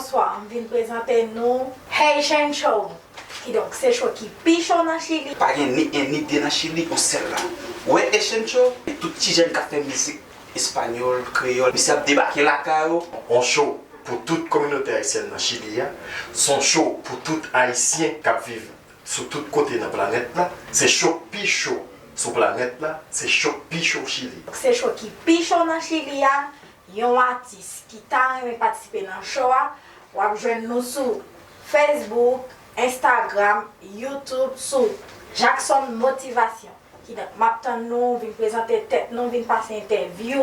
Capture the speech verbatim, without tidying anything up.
Bonswa, m vin prezante nou Haitian Show. Kidonk, se show ki pi cho nan Chili. Pa gen ni en ni de nan Chili, yon sèl la. Ou wè Haitian Show, e tout ti jèn k ap fè mizik espanyòl, kreyòl, misye ap debake lakay ou. On show pou tout kominote ayisyèn nan Chili a. Se yon show pou tout Ayisyen k ap viv sou tout kote nan planèt la. Se show k pi cho sou planèt la. Se show k pi cho Chili. Se show ki pi cho nan Chili a. Yon atis ki ta renmen patisipe nan show a, w ap jwenn nou sou Facebook, Instagram, YouTube, sou Jackson Motivation. Kidonk, m ap tann nou, vin prezante tèt nou, vin pase entèvyou.